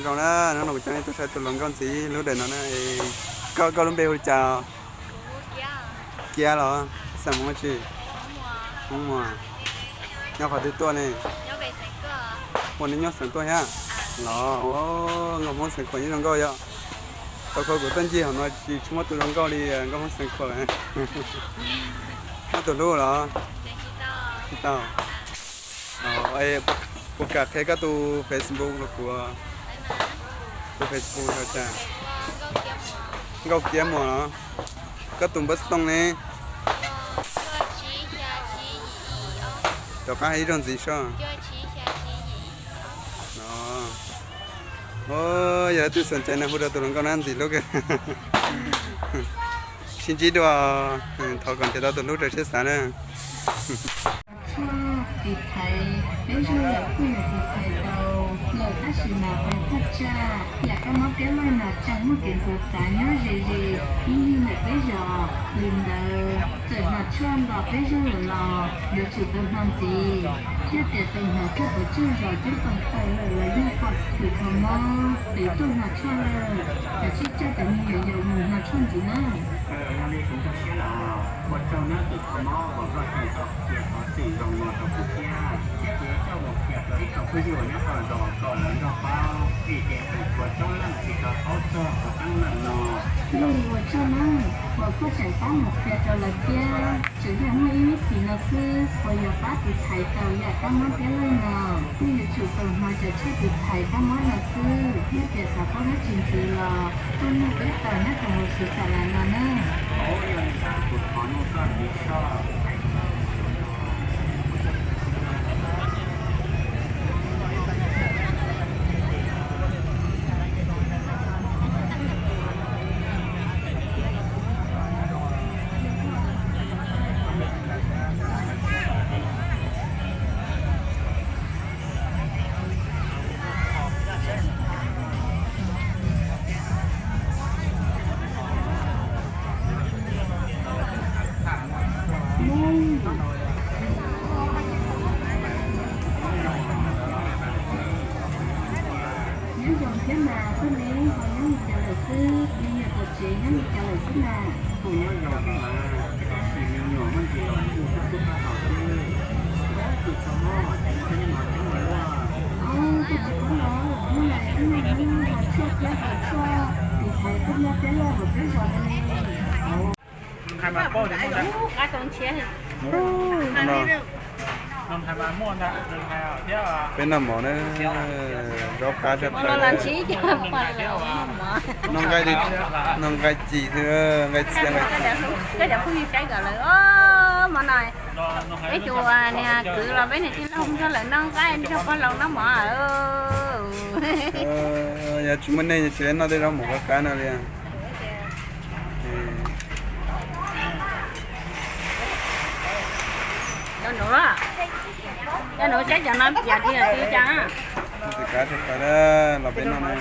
Zoo na, hnub no kuv coj nej tuaj saib tus hluas nkauj ntxiv lub dawm no na. Koj, koj lub npe hu li cas? Kiab los? Xeem Hmoob tsi? Hmoob Muas. Nyob qhov twg tuaj ne? Ua, nej nyob Xeem Tuaj thiab los? Nkauj Hmoob Xeem Khuam yeej zoo nkauj yom. Tau kho kuv tuaj ncig hauv no tsis, tsis muaj tus zoo nkauj li nkauj Hmoob Xeem Khuam. Muaj tus hlub los? Tsis tau. Puas kam qhia koj tus Facebook rau kuv? Tus Facebook yog cas? Nkauj Kiab Muas los? Koj tus npawb xov tooj ne? Rov qab hais ib zaug ntxiv soj. Yog leej twg xom cai no hu rau tus hluas nkauj na, ntxim hlub kawg. Sib ntsib dua, thov kom nrhiav tau tus hlub raws siab xav na. Tshuaj tiv thaiv peb zaug yam kuj yog tiv thaiv tau lawm, tab sis mas qee thaj tsam yam kab mob tiab laj no tseem muaj kev ntxhov txav nyob ze ze ib ncig ntawm peb zos. Li ntawd txawm hno tshuaj nto peb zaug lawm los yuav tsum tau hno ntxiv, thiab tias tau hno tshuaj pov tseg zos coob tau tawm lawm los yeej pom hwm kho mob, peb tuaj hno tshuaj lawm. Kav tsij coj cov me nyuam yaus mus hno tshuaj ntxiv na. Yog li kuv zoo siab lawm, ua tsaug nawb tus kho mob uas koj tseem tau qhia xov xwm zoo no rau kuv thiab, thiab kuv yuav coj mus qhia rau ib tsoom phooj ywg uas nyob hauv zos kom lawv nrog paub, vim tias tseem tshuav coob leej tsis tau paub txog qhov teeb meem no. Yog li ua tsaug nawb uas koj tseem pab mus qhia rau lawv thiab. Tseem yog muaj ib lub txiv no xwb uas yog pab tiv thaiv tau yam kab mob tiab laj no. Nej yuav tsum tau hno cov tshuaj tiv thaiv kab mob no xwb, yog tias xav paub dab tsi ntxiv los tuaj nug peb tau nyob rau hauv xwv xam las no na. Nyob zoo thiab mas, koj ne ho nyob li cas lawm xwb? Me nyuam tom tsev nyob li cas lawm xwb na? Kuj nyob zoo thiab mas, tab sis me nyuam muaj ntsis los kuj tub tub pab tau xwb. Tus kho mob ces nws twb nyob no thiab mas luaj. Koj tsis paub los, hnub no wb nyob hauv tshuaj thiab haus tshuaj tiv thaiv kab mob tiab laj hauv peb zos no li. Peb noj mov na, zaub qab tshaj plaws. Noj nqaij, noj nqaij ci xwb, nqaij txhia nqaij ci. Peb cov niag kwv los peb niag tij laug nrog lawv noj nqaij nrog pog laus noj mov. Yog tsis muaj nej tsis noj tej zaub mov qab qab no li. Cov nuav, cov nuav saib cov no piav li cas. Txi kav tshaj plaws los peb noj na.